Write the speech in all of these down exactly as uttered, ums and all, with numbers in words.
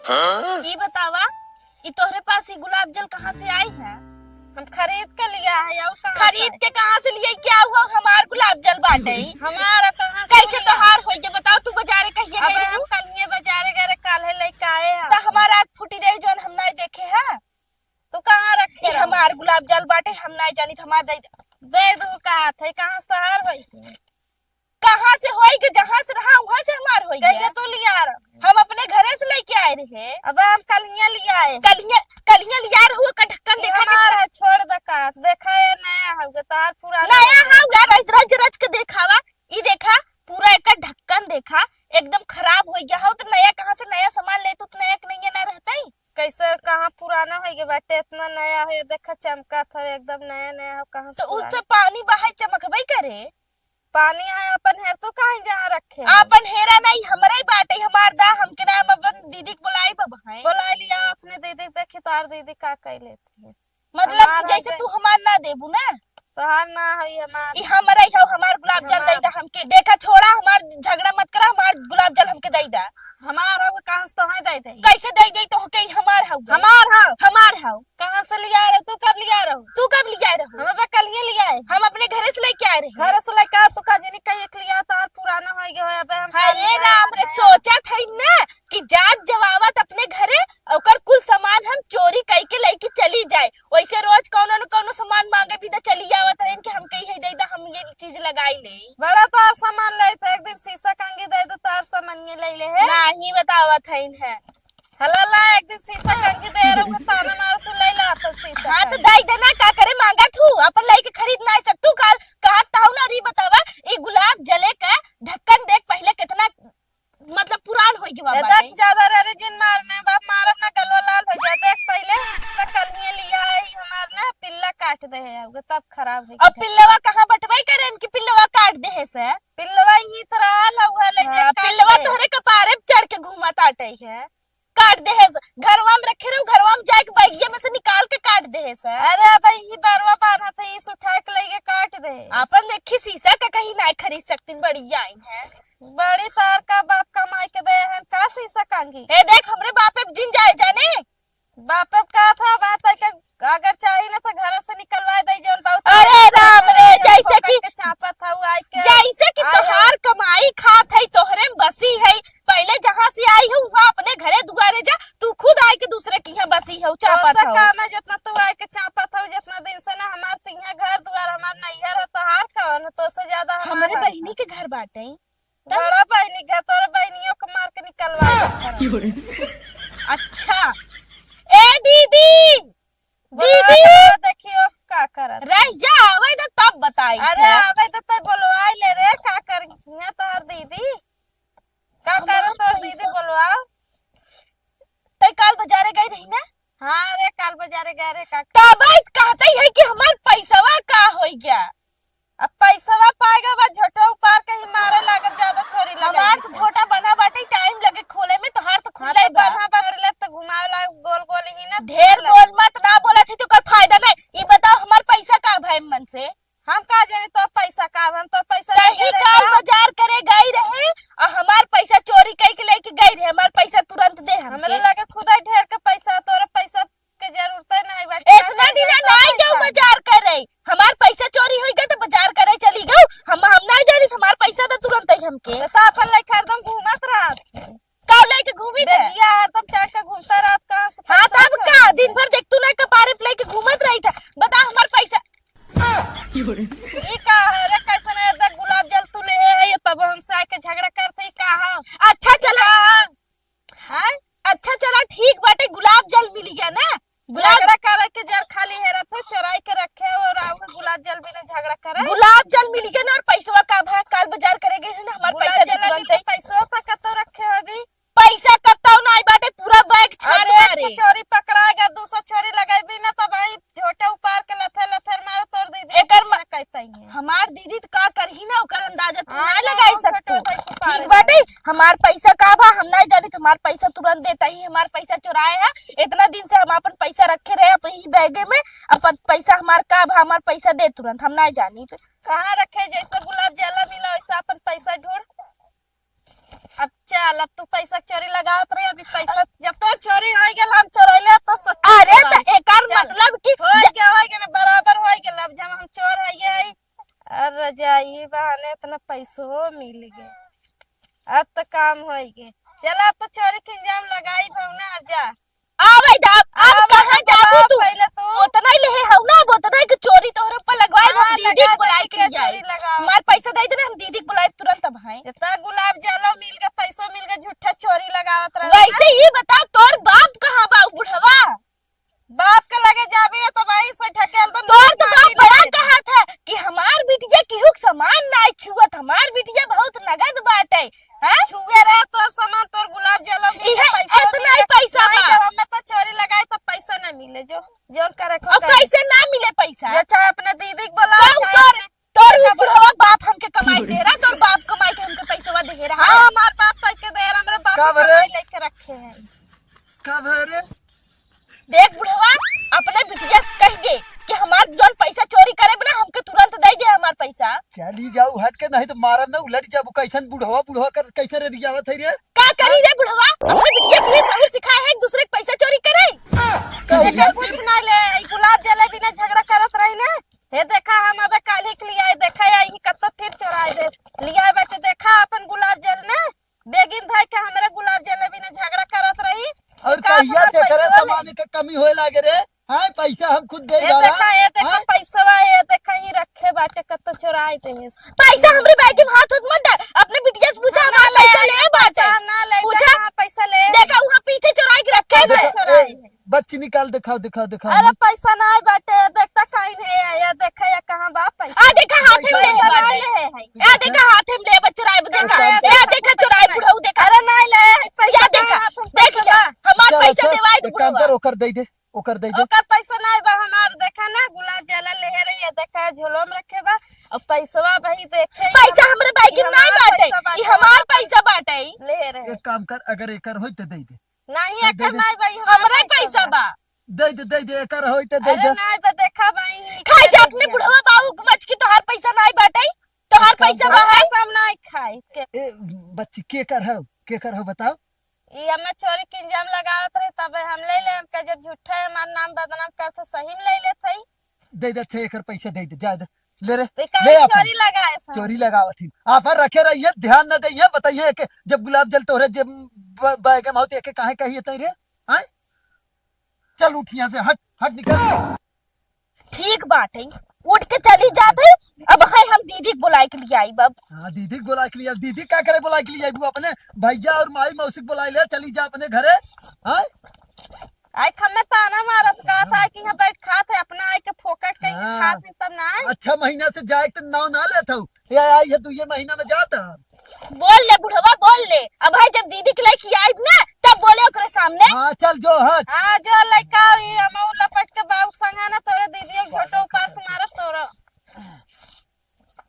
ई बतावा, ई तोहरे पास ई गुलाब जल कहाँ से आई है? हम खरीद के लिया है, और कहाँ से? खरीद के कहाँ से लिया? क्या हुआ, हमार गुलाब जल बाटे। हमारा कहाँ से कैसे लिया? तोहार होई, ये बताओ, तू बाजारे कहिए अब गई हम रहू? कल ये बाजारे गए रहे, काल्हे लेके आए हैं। तो हमारा आँख फूटी रही, जौन हम नहीं देखे हैं। तू कहाँ रखे ई रहू? हमार गुलाब जल बाटे, हम नहीं जानित, हमार दे दे। दे दू, कहा थे, कहाँ से तोहार होई? कहाँ से होई के, जहाँ से रहा, वहाँ से हमार होई कह के गया। तू लिया रह। हम अपने घरे से लेके आए रहे। अब हम कल हियाँ लिया आए। कल हियाँ, कल हियाँ लिया रहू, ओकर ढक्कन ये देखा हमार कितना है, छोड़ द का। देखा, ये नया हउगे, तोहार पुराना नया हउगे। हउगा, रच, रच, रच के देखावा। ई देखा, पूरा एकर ढक्कन देखा, एकदम खराब हो गया हो, तो नया कहाँ से नया सामान ले, तू तो नया के नया ना रहता ही। कैसे, कहाँ पुराना हो गया बाटे, इतना नया है, देखा चमका था, एकदम नया नया हो, कहाँ से तो पुराना? उससे पानी बहाई चमकबई करे। पानी आए अपन हेर, तू कहीं जहाँ रखे हो? अपन हेरा नहीं, हमरे ही बाटे, हमार दा, हमके ना, हम अपन दीदी के बुलाई बबहाई। बुला लिया अपने दीदी के, देखी तोहार दीदी का कह लेती है। मतलब हमार कि जैसे हस्बैंड तू हमार ना देबू ना? तोहार ना होई, हमार। ई हमरे ही हो, हमार गुलाब जल हमार। दे दा हमके। देखा, छोड़ा, हमार झगड़ा मत करा, हमार गुलाब जल हमके दे दा। हमार हो, कहाँ से तोहे दे दे? कैसे दे दे तोहके, ई हमार हो? हमार हो। हमार हो। कहाँ से लिया रहो? तू कब लिया रहो? तू कब लिया रहो? हम अब कल ही लिया है। हम अपने घरे से लेके आए रहे। घर से लेके आ, तू का जनी कहीं एक लिया, तोहार पुराना हो गया है, अब हम हरे कल राम रे, आए। सोचत है ना कि जात जवावत अपने घरे, ओकर कुल सामान हम चोरी कई के लेके चली जाए। वैसे रोज कौनो न कौनो सामान मांगे भी तो चली आवत रहन कि हमके इहे दे दा, हम ये चीज लगाई ले। बड़ा तोहार सामान ले थे, एक दिन शीशा कंघी दे दो, तोहार सामान ये ले ले है। नहीं बतावत है इन्हें। हला ला, एक दिन शीशा कंघी दे रहो, ताना मारो, तू ले ला अपन शीशा हाँ, तो कंघी। दे देना, का करे मांगा तू, अपन लेके खरीद ना सकतू, काल कहत ताऊ ना री बतावा, ई गुलाब जले का ढक्कन देख पहले कितना मतलब पुरान हो गया ए, बाटे। दस ज्यादा रे, रे, जिन मारने, बाप मारब ना, गलवा लाल हो जा। देख पहले, तो कल ही लिया है, हमार ना पिल्ला काट दे है, अब तब खराब है। अब पिल्लवा कहाँ बटवाई करे, इनकी पिल्लवा काट दे है से? पिल्लवा ही तो रहल हउआ, ले जे हाँ, काट पिल्लवा दे। तोहरे कपारे पे चढ़ के घूमत आटे है, काट दे है से। घरवा में रखे रहो, घरवा में जाके बैगिया में से निकाल के काट दे है से। अरे, अब ही बरवा बांधत है, इस उठा के लेके काट दे। अपन देखी शीशा का कहीं ना खरीद सकतीन, बड़ी आई है। बड़ी तार का बाप कमाई के दे हैं, का शीशा कांगी? ए देख, हमरे बापे जिन जाए जाने। बापे का था बात है कि अगर चाही ना तो घर से निकलवा दे, जौन बहुत अरे अच्छा राम रे, है, जैसे पकड़ कि के चापत हऊ आई के। जैसे कि आए तोहार कमाई खात है, तोहरे में बसी है, पहले जहाँ से आई हूँ वहाँ अपने घरे दुआरे जा, तू खुद आए के दूसरे के यहाँ बसी हऊ, चापत तोसे हऊ। काम है, जितना तू आए के चापत हऊ, जितना दिन से ना हमार तिहे घर दुआर, हमार नैहर हो, तोहार कौन हो, तोसे ज्यादा हमार हमरे बात बहिनी है। के घर बाटे। तब? बड़ा बहिनी घर, तोरे बहिनियों के मार के निकलवा दे। अच्छा। ए दीदी, बोलवा दीदी। तो देखियो का करत। रह जा, आवे दे तब बताई अरे थे। आवे दे तो बोलवाई ले रे, का कर हियां तोहर दीदी? का हमार कर तोहर दीदी पैसा। बोलवा? तै काल बाजारे गई रही ना? हाँ रे, काल बाजारे गए रे, का तब कहते ही है कि हमार पैसवा का हो गया? अब पैसवा पाएगा बा, झोटा उपार कहीं मारे लागत, ज्यादा चोरी लगे हमार तो। झोटा बना बाटे, टाइम लगे खोले में, तोहार तो हाँ, खुले तो बा। बना बाटे ले तो घुमावे ला गोल गोल ही ना, ढेर बोल मत, ना बोला थी तो कर फायदा नहीं। ये बताओ हमार पैसा का भाई मन से? हम का जाने तो पैसा का, हम तो पैसा तही नहीं दे रहे काल का? बाजार करे गई रहे और हमार पैसा चोरी कई के लेके गई रहे, हमार पैसा तुरंत दे हमके। हमरे लगे खुदा ढेर के पैसा, तोरे पैसा के जरूरत नहीं बाटे। इतना दिन नहीं जाऊ बाजार करे, हमार पैसा चोरी होई गए तो बाजार करे चली गऊ। हम, हम नहीं जानी, हमार पैसा तो तुरंत ही हमके। तो अपन लेके हरदम घूमत रहत। का लेके घूमी थे? बेगिया हरदम टांग के घूमता रहत, कहाँ से हाँ, पैसा तब चोरी का? होई? दिन भर देख तू ना कपारे पे लेके घूमत रही था। बता हमार पैसा। ई का है रे, कैसन है? देख गुलाब जल तू ले है, ये तब हमसे आके झगड़ा करते ही का है? अच्छा चला। का है? हैं? अच्छा चला, ठीक बाटे, गुलाब जल मिल गया ना। गुलाब झगड़ा करे के जर खाली है रहते, चोराई के रखे हो और आओ गुलाब जल बिना झगड़ा करे। गुलाब जल मिल गया ना, और पैसवा का भा, काल बाजार करे गए हैं ना, हमार गुलाब पैसा जल तुरंत अभी है। पैसवा तक तो रखे हो अभी। पैसा कत्ताऊ नाई बाटे, पूरा बैग छान अबे, एक मारे। ठो चोरी पकड़ा गया, दूसरा चोरी लगाई भी ना, तब आई झोटे उपार के लथर लथर मारो, तोर दीदी एकर कुछ म-, ना कह पाएंगे। हमार दीदी तो का करही ना, ओकर अंदाजा तू हाँ, ना लगाई हम सकतू। छोटे भाई को ठीक पाले बाटे, हमार पैसा का बा, हम नहीं जानी, हमार पैसा तुरंत देता ही, हमार पैसा चुराए है। इतना दिन से हम अपन पैसा रखे रहे अपन ही बैगे में, अपन पैसा हमार का बा, हमार पैसा दे तुरंत, हम नहीं जानी। कहाँ रखे, जैसे गुलाब जला मिला, वैसे अपन पैसा ढूंढ। अब चल, अब तू पैसा चोरी लगावत रही, अभी पैसा जब तोर चोरी होइ गेल, हम चोरैले, अब तो सच्ची अरे, चोराई। तो एकर चल। मतलब कि होई गे, होई गे ना, बराबर होई गे। अब जब हम चोर हइये हई, अरे जा, ई बहाने इतना पैसो मिल गे, अब तो काम होई गे। चल, अब तो चोरी के इल्जाम लगाई भौना, अब जा। आवे दा, अब अब कहाँ ना जाबू तू? पहले तू। उतना ही लेहे हऊ ना, अब उतना ही के चोरी तोहरे ऊपर लगवाई, हाँ, हम दीदी लगा के दे, बुलाई के के लिए आई। चोरी लगाओ। हमार पैसा दे देना, हम दीदी के बुलाई तुरंत अब हैं। इतना गुलाब जलो मिल गए, पैसो मिल गए, झूठा चोरी लगावत रहे। वैसे ही बताओ, तोर बाप कहाँ बा, उ बुढ़वा? बाप के लगे जाबे तो भाई से ढकेल दो, तोर तो बाप बड़ा कहा था कि हमार बिटिया केहू के सामान ना छुअत, हमार बिटिया बहुत नगद बाटे। हाँ? छुए रहे तोर सामान, तोर गुलाब जलो मिल इहे गए, पैसा इतना मिल ही गए। पैसा नहीं, बा। जब हमें तो चोरी लगाई तो पैसा ना मिले, जो, जो करे को अब करे। कैसे ना मिले पैसा? जो चाहे अपने दीदी के बोला, कौन चाहे तोर, अपने तोर देखा उ बुढ़वा बाप हमके कमाई दे रहा, तोर बाप कमाई के हमके पैसवा दे रहा। हाँ, हमार बाप तो के दे रहा, हमरे बाप का भरे? कमाई लेके रखे हैं। का भरे? देख बुढ़वा, अपने बिटिया से कह दे कि हमार जौन पैसा चोरी करे बना, हमके तुरंत दे दे हमार पैसा। चली जाऊ हट के, नहीं तो मारब ना, उलट जाबू। कैसन बुढ़वा, बुढ़वा कर कैसे रेरियावत है रे? का करी रे बुढ़वा? अपने बिटिया के लिए सबूर सिखाए है, एक दूसरे के पैसा चोरी करे? कहिया एकर से कुछ ना ले, ई गुलाब जलेबी ना झगड़ा करत रही ना। हे देखा, हम अबे काल्हि के लिए आए, देखा, या ई कत्तो फिर चोराए दे। लिया बेटे, देखा अपन गुलाब जल ना। बेगिन धइ के हमरे गुलाब जलेबी ने झगड़ा करत रही। और का कहिया से करे सामान के कमी होए लागे रे? हाँ, पैसा हम खुद दे ए जा रहा। देखा, ए देखा, हाँ? पैसवा, ए देखा, ई रखे बाटे, कत्तो चोराए देहेस। पैसा हमरे बैग में हाथ उत मत डाल। अपने बिटिया से पूछा, हमार पैसा ले बाटे। पैसा ना ले, पूछा? देखा, हाँ, पैसा ले। देखा, वहाँ पीछे चोराए के रखे है। देखा, चोराए ए, है। बच्ची निकाल, देखाओ, देखाओ, देखाओ। अरे, पैसा नाई बाटे, देखता कहीं है, या देखा, या कहाँ बा पैसा? आ, देखा, हाथे में पैसा ले नाई बाटे। ले है। या देखा, हाथे में ले बा, चोराइब, देखा। पैसा या देखा, चोराइब, बुढ़ऊ, देखा। अरे, नाई ले है, पैसा या देखा, नाई, हाथ में देख पैसा ले, बा। हमार चल, पैसा अच्छा, देवाई दे, एक काम बुढ़वा। कर, ओकर दे दे, ओकर दे दे। ओकर पैसा नाई बा, हमार देखा ना, गुलाब जला ले है रे, ये देखा, झोलो में रखे बा। अब पैसवा वही देखे, पैसा हमरे बैग में नाई बाटे, ई हमार पैसा बाटे। ले रहे। एक काम कर, अगर एकर होई त दे दे। नहीं, हाँ, दे एकर दे। नाई बा, ई हमरे हमरे पैसा पैसा बा। बा। दे दे, दे दे, एकर होई त दे अरे दे। नाई बा, देखा बा, ई खाए जा अपने बुढ़वा बाऊ के मचकी, तोहार पैसा नाई बाटे, तोहार एक काम पैसा करो। बा है। पैसा हम नाई खाई के। ए, बच्ची, केकर हौ? केकर हौ, बताओ। ई हमें चोरी के इल्जाम लगावत रही, तबे हम ले ले, हमके जब झूठे हमार नाम बदनाम करत, सही में ले लेत हई। दे दे, अच्छा, एकर पैसा दे दे, जा दे। ले रे, तो काहे ले आपन। चोरी लगाए सन? चोरी लगावत ही। आपन रखे रहिए, ध्यान न दइए, बताइए कि जब गुलाब जल तोहरे जेब ब-, बैग में होते, एके काहे कहिए तई रे? हैं? चल उठ यहाँ से, हट, हट निकल। ठीक बाटे, उठ के चली जात है। अब है हम दीदी के बुलाए के लिए आई बब। हाँ, दीदी के बुलाए के लिए, अब दीदी का करे बुलाए के लिए आई? वो अपने भैया और माई मौसी के बुलाए ले, चली जा अपने घरे। हाँ? आई हमें ताना मारत का था कि यहाँ बैठ खात है, अपना आई के फोकट कहीं हाँ। खात है तब ना आए। अच्छा महीना से जाए के नाव ना लेत हूँ। ये आई है, तू ये महीना में जाता। बोल ले बुढ़वा, बोल ले। अब भाई जब दीदी के लेके आइब ना, तब बोले ओकरे सामने। हाँ, चल जो हट। हाँ, जो लइका ई हम लपट के बाऊ संग है ना, तोरे दीदी एक झोटो उपास मारत तोरा।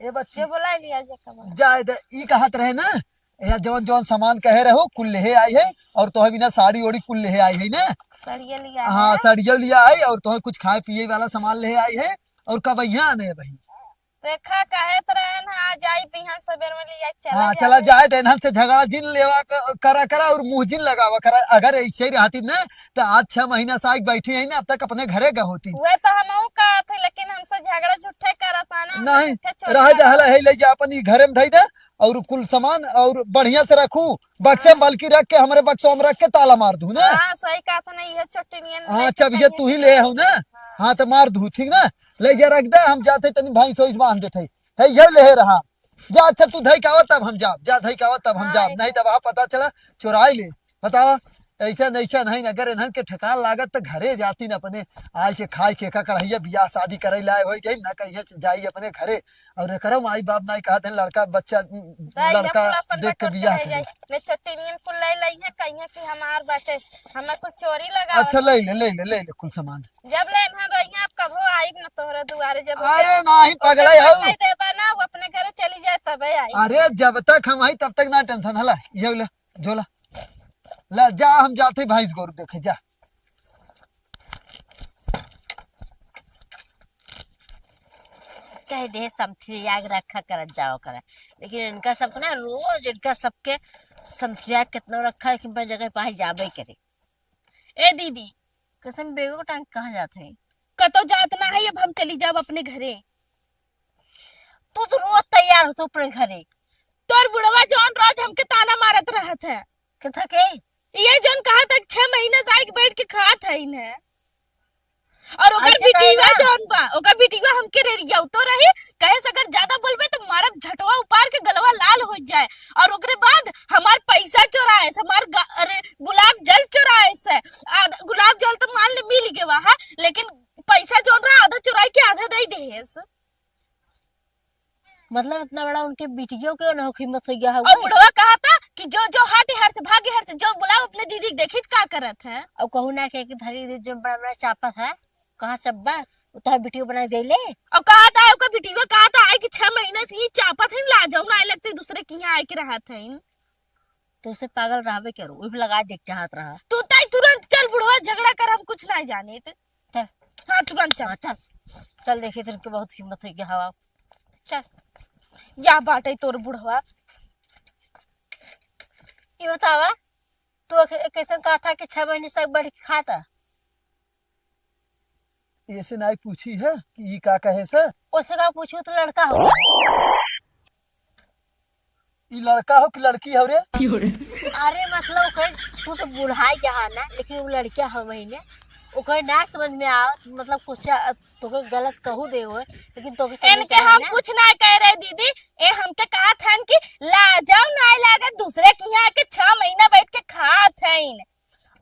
ए बच्ची, जे बोला लिया जे कबा। जाए दे, ई कहत रहे ना, या जौन जौन सामान कहे रहो, कुल लेहे आई है, और तोहे बिना साड़ी ओड़ी कुल लेहे आई है ना। सड़िया लिया हाँ, है। सड़िया लिया आई, और तोहे कुछ खाए पिए वाला सामान लेहे आई है, और कब यहाँ आने है भाई? देखा, कहे त रहे ना, आज आई बिहान सबेर में लिया के चला हाँ, जाए। चला जाए, तो इन्हन से झगड़ा जिन लेवा क-, करा, करा और मुँह जिन लगावा, करा। अगर ऐसे ही रहती ना, तो आज छह महीना से आके बैठी है ना, अब तक अपने घरे गए होती। वह तो हमहू कहत है, लेकिन हमसे झगड़ा झूठे करत है ना, हम नहीं, झूठे चोरी रह जा, करत हला है, ले जा, अपन ई घरे में धई दे और कुल सामान और बढ़िया से रखू, बक्से में हाँ। बल्कि रख के, हमरे बक्सों में रख के ताला मार दू ना। हाँ, सही कहत है ना, ये छोटी नियन हाँ, लेके चबिया कहीं तू ही ले हो ना। हाँ। हाँ, तो मार दू, ठीक ना? ले जा, रख दे, हम जाते तनी भैंस वैस बांध देते। है, ये ले रहा। जा, अच्छा, तू धई के आवा, तब हम जाब। जा, धई के आवा, तब हम हाँ, जाब। एक नहीं, तब वहाँ पता चला, चुराई ले। बतावा, ऐसा नहीं, ऐसा नहीं, अगर इन्हन के ठेकान लागत, तो घरे जाती न अपने, आए के खाए के का कढ़ैया, बियाह शादी करे लाए हो गई, ना कहीं से जाई अपने घरे। और एकरो माई बाप नहीं कहत हैं, लड़का बच्चा, तो ये लड़का पूरा अपन देख के बटोर बियाह के रह करे। जाई। ले चट्टी नियन कुल ले लई है, कहीं कि हमार बाटे, हमें कुल चोरी लगा। अच्छा, ले ले, ले ले, ले ले कुल सामान। जब ले इन्हन रही हैं, अब कबो आइब न तोहरे दुआरे, जब अरे, नहीं, पगला है, कह देबा ना, वो अपने घरे चली जाए, तबे आई। अरे, जब तक हम आई, तब तक ना टेंशन हला। ये ले, जो ला। ला, जा, हम जाते भैंस गोरू देखे, जा। कह दे, समथिरिया के रखा करत जाओ करा। लेकिन इनका सबके ना, रोज इनका सबके समथिरिया कितना रखा है कि मैं जगह पाही जाबे करे। ए दीदी, कसम बेगो टांग कहाँ जात है? कतो जात ना है, अब हम चली जाब अपने घरे। तू तो रोज तैयार होत अपने घरे। तोर बुढ़वा जौन रोज हमके ताना मारत रहत है। किथा के? ये जौन कहा तक छह महीना से आइके बैठ के खात है इन्हें। और ओकर ऐसे बिटिया कहेला? जौन बा, ओकर बिटिया हमके रेरिया उतो रही, कहे से अगर ज्यादा बोलबे तो मारब झटवा उपार के गलवा लाल हो जाए। और ओकरे बाद हमार पैसा चोराए से, हमार गा-, अरे गुलाब जल चोराए से, आ, गुलाब जल तो मान ले मिल गवा है, लेकिन पैसा जौन रहा आधा चुराई के आधा दे देहेस। मतलब इतना बड़ा उनके बिटियो के ना हिम्मत हो गया है और वो। बुढ़वा कहा था कि जो जो हट हर से भागे हर से जो बुलाओ अपने दीदी के देखी का करत है। और कहू ना के कि धरी दे जो बड़ा बड़ा चापत है, कहाँ सब बा, उतार बिटियो बना दे ले। और कहा था ओकर बिटियो कहा था आए कि छह महीना से ही चापत है, लाजो ना लगते दूसरे के यहाँ आए के रहत है। तो उसे पागल रहबे करो, वो भी लगा देख चाहत रहा। तू ताई तुरंत चल बुढ़वा, झगड़ा कर, हम कुछ नहीं जाने थे। चल। हाँ, तुरंत चल। हाँ, चल। चल, देखिए, तेरे के बहुत हिम्मत हो गया हवा। चल। या बाटे तोर बुढ़वा। ये बतावा, तू एक-, एक कैसन कहा था कि छह महीने से बढ़ के खाता? ऐसे नाई पूछी है कि ई का कहे से? ओसे का पूछू तो लड़का हो। ई लड़का हो कि लड़की हो रे? अरे मतलब ओकर, तू तो बुढ़ाई गया है ना, लेकिन वो लड़किया हो महीने, ओकर ना समझ में आ, मतलब कुछ आ, तोके गलत कहू दे होए, लेकिन तोके समझ इनके में आए हम ना। कुछ ना कह रहे दीदी, ए हमके कहा था कि लाजो ना लागे, दूसरे के यहाँ के छह महीना बैठ के खात है।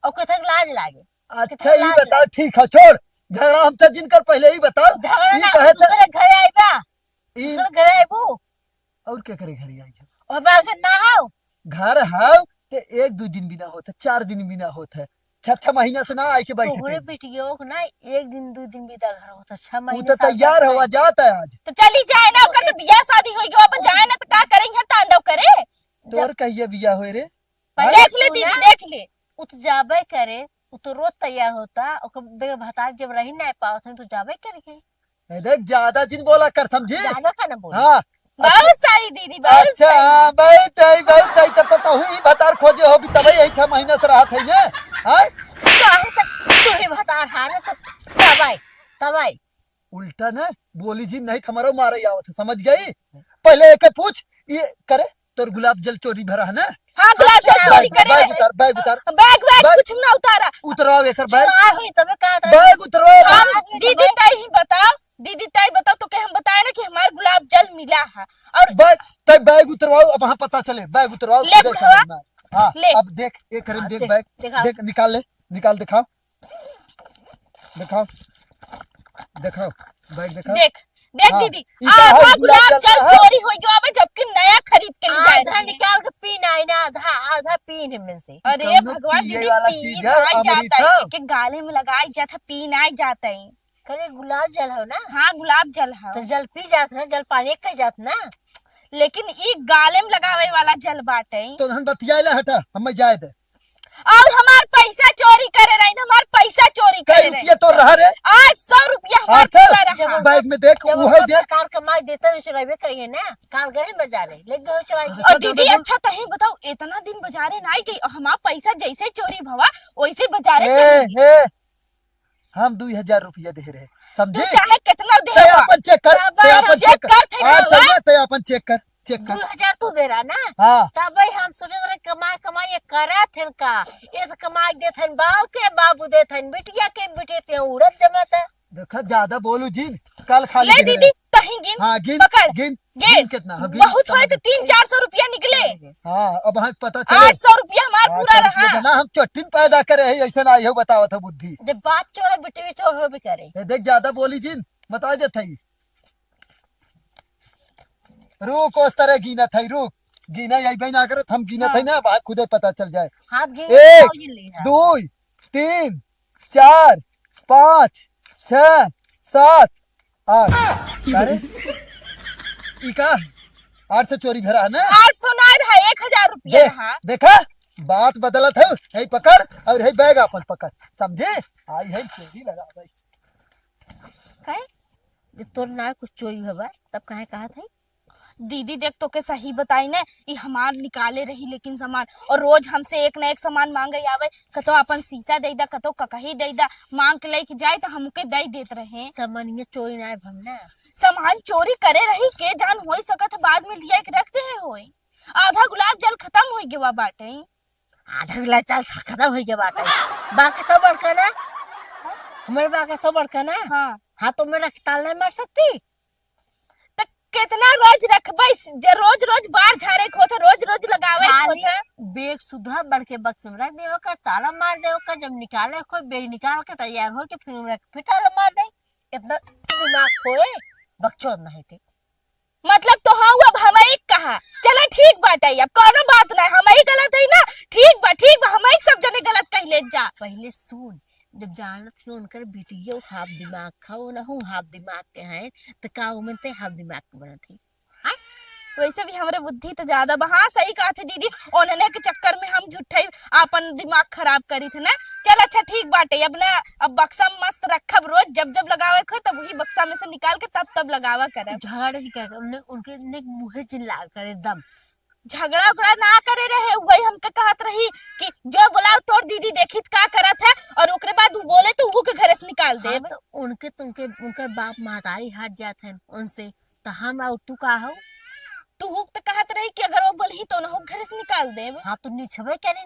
ओके तक लाज लागे। अच्छा, कितना ई लाज बताओ, लागे? ठीक है, छोड़, झगड़ा हमसे जिन कर, पहले ही बताओ, झगड़ा ई ना, कहे से दूसरे घर आइबा, ई दूसरे घर आइबू। और के करे घर आई है? और हमारे घर ना आओ। घर हाव, ते एक दो दिन भी ना होत है, चार दिन भी ना होत है, छह, छह महीना से ना आए के बैठे तोहरे थे। बेटियों को ना एक दिन, दो दिन भी ना घर होता, छह वो महीने तो साल तैयार भर होवा जाता है आज। तो चली जाए ना, ओकर तो बियाह शादी होई गयो, अब जाए ना तो का करे, यहाँ तांडव करे। तोर कहिए बियाह होए रे? पहले देख ले सुना। दीदी, देख ले। उ तो जाबे करे, उ तो रोज तैयार होता, ओकर बेगर भतार जब रही ना पावत है, तो जाबे करे के। ए, देख, ज्यादा जिन बोला कर, समझी? ज्यादा का ना बोली। हाँ। बहुत सारी दीदी, बहुत अच्छा, सारी। हाँ, बहुत सही, बहुत सही। तब तो तू ही भतार खोजे हो, भी तबे यही छह महीना से रहत है ने। हाँ? काहे से तू ही भतार हारे तो तबाई, तबाई। उल्टा ना बोली जी, नहीं तो हमारा मारे आवत है, समझ गई? पहले एके पूछ, ये करे, तोर गुलाब जल चोरी भरा है ना? हाँ, गुलाब जल अच्छा, चोरी बैग, करे बैग रहे। उतार, बैग उतार। बैग, बैग बैग। कुछ ना उतारा। उतरवाओ एकर बैग। चोराए होई तबे का उतारा? बैग उतरवाओ, बैग। हम, दीदी, तई ही बताओ, दीदी, तई बताओ, तो के हम बताए ना कि हमार गुलाब जल मिला है। और बैग, तई बैग उतरवाओ, अब हाँ पता चले, बैग उतरवाओ, ले तबे बुढ़वा, समझ में आए। हाँ, ले। अब देख, एक करे में हाँ, देख देख, बैग, दिखाओ। देख, निकाल ले, निकाल, दिखाओ। देखाओ, देखाओ, बैग देखाओ। देख, देख हाँ, दीदी, ई का है? आधा गुलाब गुलाब जल जल ना है? चोरी हो गयो, अबे जबकि नया खरीद के ले आए आधा रहे। निकाल के पी ना, ना, आधा, आधा पी इनमें से। अरे कौनो भगवान, पिए दीदी, वाला पी चीज ना है, अमृत जाता है, है। के गाले में लगाई जाता, पी ना जाता है। करे गुलाब जल हो ना? हाँ, गुलाब जल है। तो जल पी जात ना, जल पानी एक कह जात ना। लेकिन ई गाले में लगावे वाला जल बाटे। तो धन बतियाइला हटा, हमें जाए दे। और हमार पैसा चोरी करे रही, हमार पैसा चोरी कई करे रही। रुपया तो रहा रे? आठ सौ रुपया हमार आठ सौ? पूरा रहा। जब बैग में देख, जब वो है ओकर देख। कार कमाई देता, वैसे रहबे करिए ना, कार गए बाजारे, ले गए चुराई के। और दीदी, अच्छा, तहीं बताओ, इतना दिन बाजारे ना गई, और हमार पैसा जैसे चोरी भवा, वैसे बाजारे ए, चली गई। ए, हम दुई हजार रुपया दे रहे, समझे? तू चाहे कितना दे ते बा। अपन चेक कर, तबे ते हम अपन चेक चेक कर। कर, थे आठ सौ ना। ना, ते अपन चेक कर, चेक कर। दू हजार तू दे रहा ना? हाँ। तबे हम सोचे रहे कमाई, कमाई ये करा थे का? ये तो कमाई दे थे, बाऊ के बाबू दे थे, बिटिया के बिटिया ते उड़त जमाता। देखा, ज्यादा बोलू जिन, कल खाली ले दे दीदी, रहे। तहीं गिन, हाँ, गिन, पकड़, गिन, गिन। गिन कितना? हाँ, गिन, बहुत होए समझ तो तीन चार सौ रुपया निकले। हाँ, अब हाँ पता चले। आठ सौ रुपया हमार हाँ, पूरा चल, रहा। ये ना हम चट्टिन पैदा करे है, ऐसे ना आइयो बतावत है बुद्धि। जब बाप चोर है, बेटी भी चोर हो भी करे। ये देख, ज्यादा बोली जिन, बता देत है। रुक, उस तरह गिनत है, रुक। गिना यही बहन अगर हम गिनत है हाँ। ना, अब खुदे पता चल जाए। हाथ गिन एक, खाओ जिन ली है। दो, तीन, चार, पाँच, छह, सात, आठ। अरे, ई का? आठ सौ चोरी भरा है ना? आठ सौ ना रहा, एक हजार रुपया देख, रहा। देखा? बात बदलत है। है पकड़ और है बैग अपन पकड़। समझे? आई है चोरी लगा भाई। काहे? जब तोर ना कुछ चोरी भवा, तब काहे कहत है? दीदी देख, तोके सही बताई ना, ई हमार निकाले रही लेकिन सामान, और रोज हमसे एक ना एक सामान मांगे आवे, कतो अपन शीशा दे दा, कतो ककही दे दा, मांग के लेके जाए तो हमके दे देत रहे। सामानिया चोरी ना भम ना। सामान चोरी करे रही, के जान होई सकत है बाद में लिया के रख दे होई। आधा गुलाब जल खत्म होई गवा बाटे। आधा गुलाब जल खत्म होई गवा बाटे। बाकी सब बड़का ना, हमारे बाकी सब बड़का ना। हाँ। हाँ, तो मेरा ताल नहीं मार सकती। त केतना रोज रखबै, जे रोज रोज बार झारे के होत, रोज रोज लगावे के खाली होत। बैग सुधा बड़के बक्स में रख देवे का, ताला मार देवे का, जब निकाले को बैग निकाल के तैयार हो के फिर रख, फिर ताला मार दे। इतना दिमाग होए, बकचोद नहीं थे। मतलब तो हाँ, अब हम एक कहा, चला ठीक बाटे, अब कौनो बात ना, हम ही गलत है ना, ठीक बा, ठीक बा, हम ही सब जने गलत कह ले जा। पहले सुन, जब जानत ही उनकर बिटिया हाफ दिमाग खाओ ना हूँ, हाफ दिमाग के हैं, तो का उमन ते हाफ दिमाग के बनत है? हाँ? वैसे भी हमरे बुद्धि तो ज्यादा बा। हाँ, सही कहत है दीदी, उन्हने के चक्कर में हम झूठे ही आपन दिमाग खराब करी थे ना। चल अच्छा ठीक बाटे, अब ना, अब बक्सा में मस्त रखब, रोज जब जब लगावे के हो तब वही बक्सा में से निकाल के तब तब लगावा करब। झगड़ा जी क्या कर, उन्हें, उनके ने मुँहे चिल्ला कर एकदम। झगड़ा उगड़ा ना करे रहे, वही हमके कहत रही कि जो बोलाओ तोर दीदी देखी त का करत है, और ओकरे बाद वो बोले तो वो के घरे से निकाल हाँ, देब। तो उनके, तुमके, उनकर बाप महतारी हट जात हैं उनसे, तो हम और तू का हो? तू हुक तो कहत रही कि अगर वो बोलही तो उनहु के घरे से निकाल देब। हाँ, तो निछबे करें।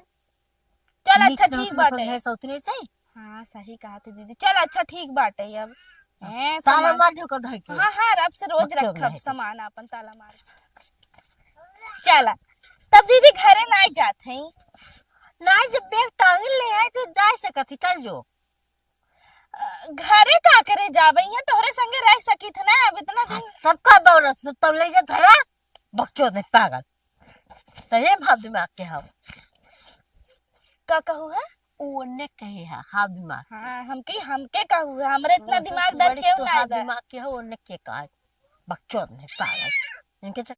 चल अच्छा नीच ठीक रहतू बाटे। है सौतने से। हाँ, सही कहत है दीदी। चल अच्छा ठीक बाटे अब। हाँ, हैं, ताला सामान मार दे ओकर धइ के। हाँ, हाँ, अब से रोज बच्चों रखब नहीं तो। सामान आपन ताला मार। चला, तब दीदी घरे ना जात है। ना, जब बैग टांग ले है तो जा सकत ही, चल जो। अ, घरे का करे जाबे, यहाँ तोहरे संगे रह सकित है ना अब इतना हाँ, दिन। तब का बौरत, तब ले जा धरा, बकचोद नहीं पागल। सही में हाफ दिमाग के हव। का कहू है? वो ओन्ने कहे है, हाफ दिमाग। हाँ, हमके, हमके कहू है, हमरे इतना हाँ, दिमाग सबसे दर्द बड़ी केहू तो ना हाफ आइबा। दिमाग के हो, ओन्ने के का है? बकचोद नहीं पागल। इनके